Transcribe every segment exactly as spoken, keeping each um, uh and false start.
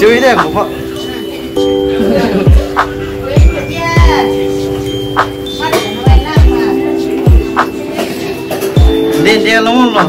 Chui de, ko. Din de lo lo.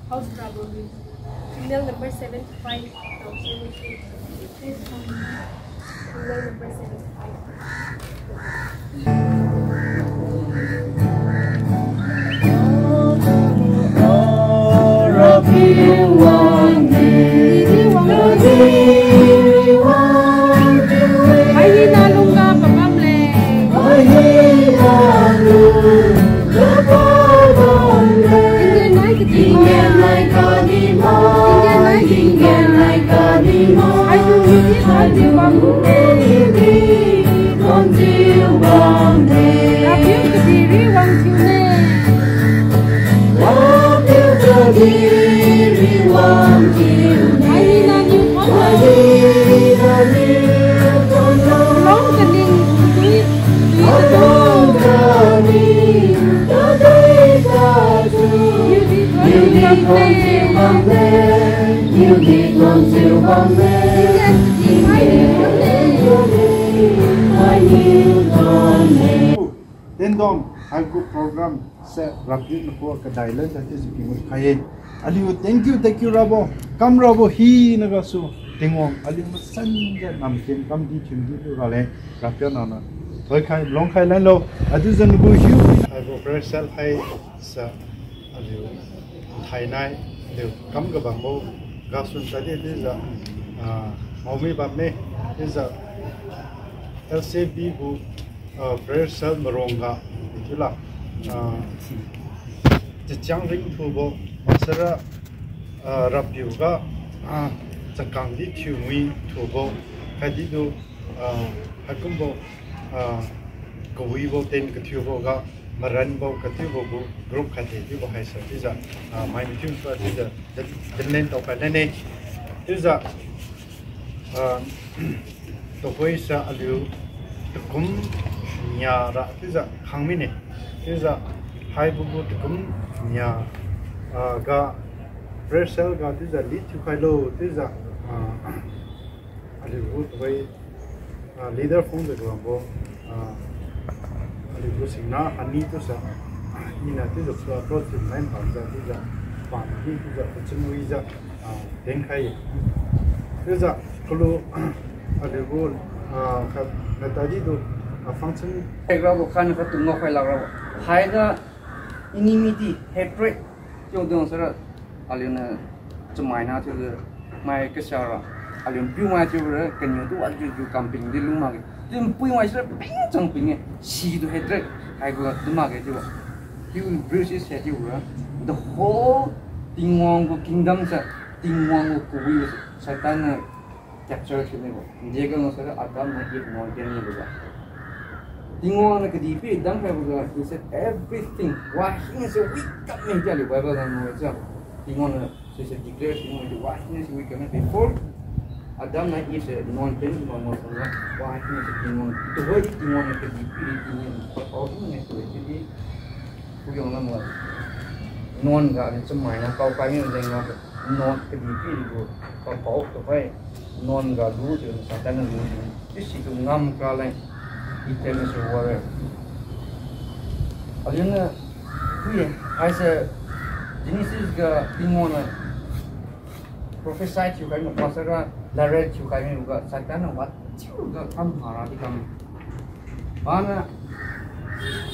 House trouble. Criminal number seven five. Criminal number seven five. Tendom, haigu program se Rapiu niu kadai leng tadi chiujiu pingmut khai-e. Aliu thank you, thank you rabo, kam rabo hinaga su, Tingwang aliu masanjiu namken kam di thiu di lu raleng, Rapiu nangniu thoikhai, lungkhai lanlo, achiujiu nagu hiu. Haibo prayer cell hai sa aliu thainai, aliu kam kabambo gasu tadi chiujiu, ah, maomi bamme, chiujiu L C B gu, ah, prayer cell marongga, chiula, ah, chachiang ringthubo, maksara, ah, Rapiu ga, ah, chakang di thiumui thubo, khatdi tu, ah, haikumbo, ah, kawibo ten kathiubo ga, maranbo kathiubo gu group khatdi chiubo haise chiujiu, ah, mai mathiu sa chiujiu, din, dinlen tao khailane. Chiujiu, ah, tuhoisa aliu takum nia ra chiujiu khang mine. Chiujiu haibo gu takum nia, ah, ga prayer cell ga chiujiu lead thiukhailo chiujiu, ah, aliu gu tuhoi, ah, leader phungjiu kabambo, ah, aliu gu singna hani chiusa, ah, iniu chiujiu approach thiu nai pamjiu chiujiu, pamdi chiujiu pachun wijiu, ah, tenkhai-e. Chiujiu kalu, aliu gu, ah, kha, khatadi tu, ah, function. Rabo khan khatung ngao khai lak rabo. Hainiu enmity, hatred, chiudung sara, aliuniu chamaina chiujiu, mai kasiara, aliu piumai chiubora, kaniu tu wajiu ju kamping di lung makge. Chiu npuimai sara ping chang ping-e, situ hatred, haigu tu makge chiubo. He will bruise his head chiubora, the whole Tingwang gu kingdom sa, Tingwang gu kawibo sa, Satan niu capture thiu mibo. Nde kalo sara Adam nai Eve nai kanibo ga. Tingwang niu kadihpiri damkhaibo ga, he said everything. Wahina se wi kap meng chiu aliu Bible ga ngao-e chiu. Tingwang niu Sise declare si ngoi tu wahina si wi kena before Adam na Eve se nuan pen ma ma sangga wahina si Tingwang. Tuhoi di Tingwang na kadi piri Tingwang. Pao tu ne tu di. Kuyong na ma. Nuan ga ni chamai na kau kai ni leng na nuan kadi piri gu. Pao tu kai nuan ga lu tu Satan na lu tu. Sisi tu ngam kra leng. Ite me se ware. Aliu na Ui, haise Genesis ga Tingwang na prophesy thiu khai mi, maksai ra, lare thiu khai mi ga, Satan na wat thiu ga kam hara di kam. Bana,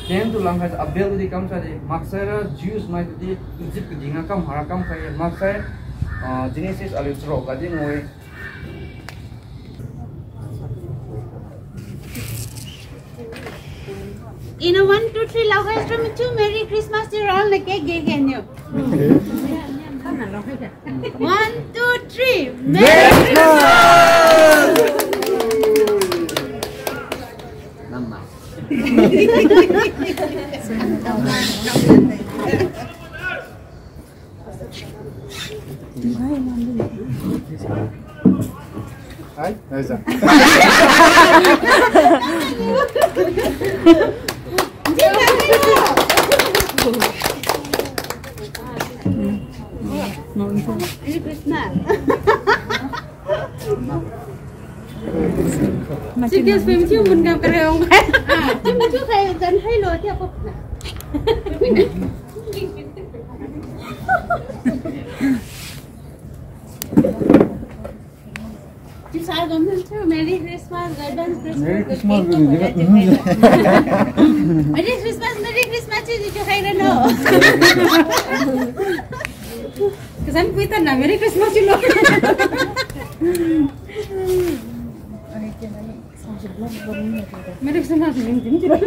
Cain tu lang khai Abel di kam sa di, maksai ra Jews mai tu di Egypt di nga kam hara kam khai, maksai, ah, Genesis aliu charuk ga di ngoi. Ina one, two, three, lao hai, three, two, Merry Christmas, di round na cake ge ge niu. One, two, three, Merry Christmas! Mama. Hai, hai, sir. Merry Christmas. Sibia film thiu mun ngam kare ong. Ah, thiu mun thiu khai jan hai lo thiu ko. Chiu sa gam thiu Merry Christmas, advance Christmas. Merry Christmas, Merry Christmas, Merry Christmas, chiu chiu khai ra no. Kasan pui tan na Merry Christmas chiu lo. Merry Christmas, Merry Christmas.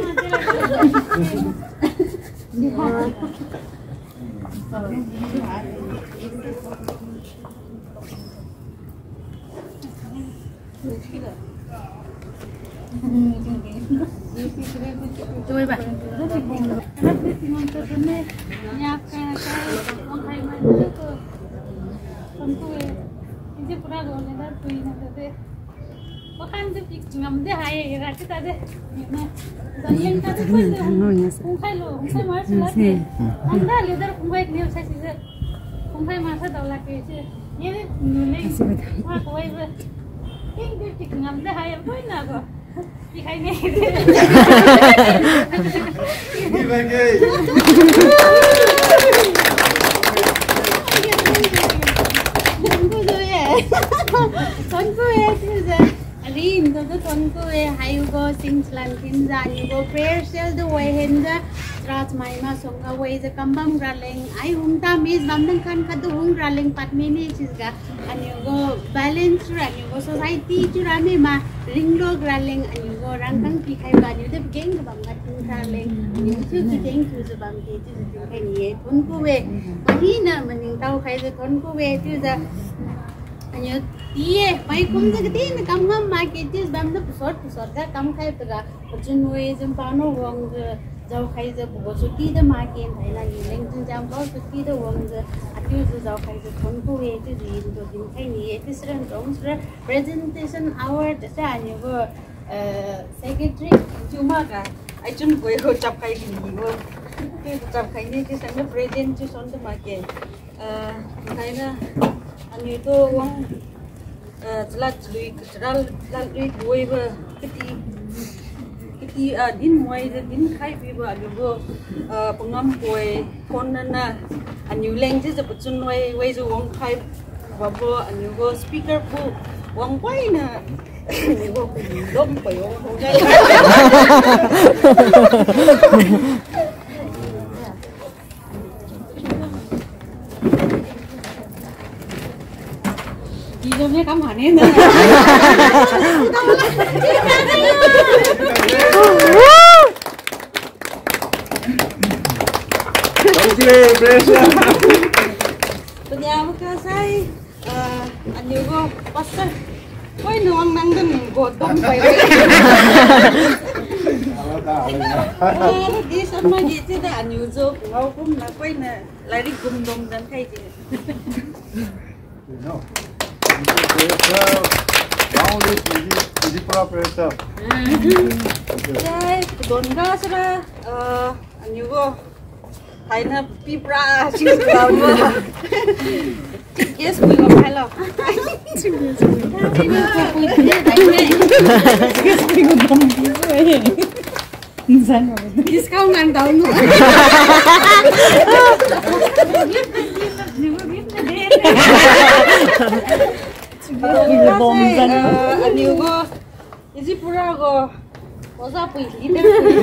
Wakhan tu pik ngamde hai, ra kita de. Zaleng ta de pun de. Kungkhai lo, kungkhai ma sila ke. Anda leader kungkhai ni sa si je. Kungkhai ma sa dao lak ke si. Ye de nule. Ma koi be. King de pik ngamde hai, koi na ko. Pik hai ne. Pik hai ne. Thank you, eh. Thank you, eh, si je. Ari, nto tu thonku-e, haiugu sing chalan thinjiu, aniugu prayer cell tu wai henjiu, chara chamai masuangga waijiu kambam raleng, ai hung ta miss bam nang khan khat tu hung raleng pad mine chiujiu, aniugu balance chiura, aniugu society chiura mi ma, ringlok raleng, aniugu rangkang pikhaibo, aniu de pageng kabam ga thun raleng, aniu chiu pageng thiujiu bam ke chiujiu dinkhai ni-e, thonku-e, mahina maningtao khaijiu thonku-e, chiujiu, Aniu ti-e, mai kumjiu kadin kam ngam make chiujiu bamjiu pasot pasot ga kamkhai taga, pachun-e jiu paniu wangjiu, jaokhaijiu pagu suti de make, thainai niu leng jin jam pao suti de wangjiu, atiu jiu jaokhaijiu thonku-e chiujiu yin tu dinkhai ni-e, chiujiu ran tong sira presentation hour tasa aniugu, eh, secretary chiu makga, ai chun koi ho chapkhai binibo. Chiu chapkhai ni chiu sangga present chiu son de make. Ah, thainai, aniu tu wang, ah, chalad chalui, chalad chalad lui tuibo, kati, kati, ah, din waijiu dinkhai bibo, aliugu, ah, pangam poi, phone nana, aniu leng chiujiu pachun wai, waijiu wangkhai bambo, aniugu speaker pu, wang paina, aniugu lom poi wang ho. Ijo me kam hane na. Thank you, pressure. Punya muka sai. Ah, aniugu pastor. Koi nuang nang dun godom pai. Ah, di sama di chiuda aniu jo ngao kumna koina lairik gumdom dan khai di. No. Only Tiji, Tiji Pura Prayer Club. Jai, don ga sara, uh, aniu go. Thaina pipra si ga mo. Chief guest pui lo, hello. Chief guest pui. Chief guest pui ko bom. Discount ngan tau no. Chief guest pui ko bom. Uh, aniu go. Tiji Pura go, oja pui leader pui,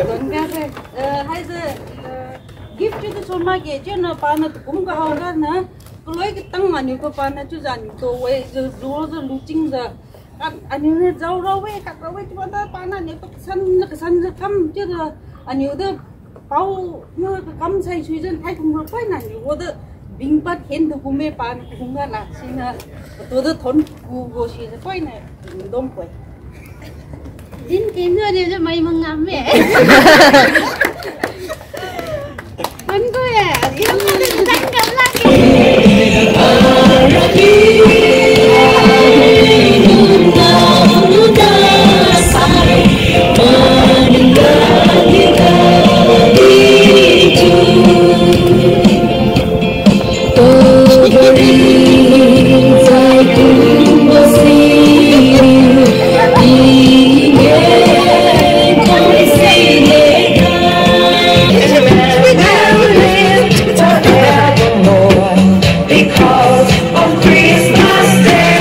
don ga se, eh, haise, eh, gift chiutu soma ge, chiuna paniu tukum kahao ga na, kaloi katang aniu ko paniu chiujiu aniu tu we, jiu, jiu, jiu luching jiu, a, aniu niu jao ra we, khat ra we, chiubo da paniu aniu tu kasan, kasan jiu kam, chiujiu aniu tu Pao, niu kakam sai sui jan thai kum ro poi na niu, wo de bing pat hen tu kum me pa ni kum ga la, sina, tu de thon ku go si se poi na, dom poi. Din ken jo niu je mai mangam me. Thon ku ye, ina ma de dan kam la ke. Because on Christmas Day,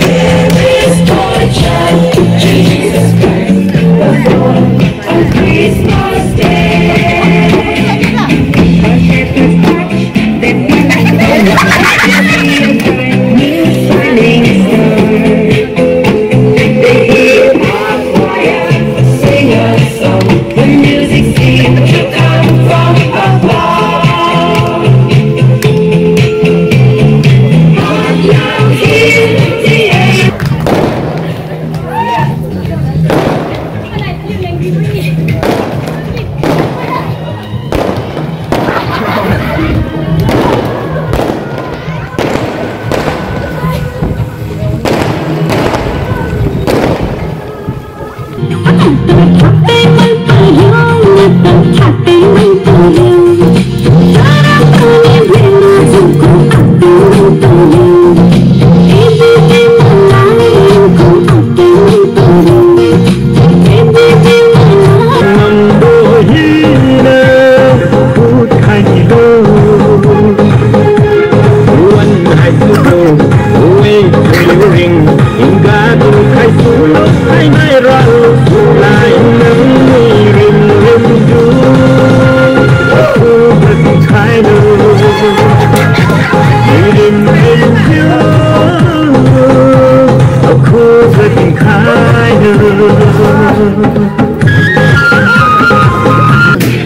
there is boy child, Jesus Christ, was born on Christmas Day. The shepherds watch, they find a new shining star. They hear a choir sing a song. The music seemed to come from afar.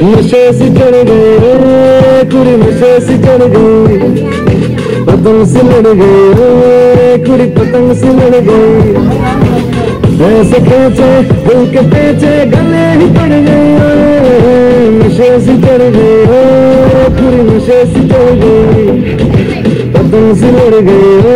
Mase si chari gai, kuri mase si chari gai. Patang si lari gai, kuri patang si lari gai. Aise kache, dil kache, gale hi pad gai. Mase si chari gai, kuri mase si chari gai. Patang si lari gai.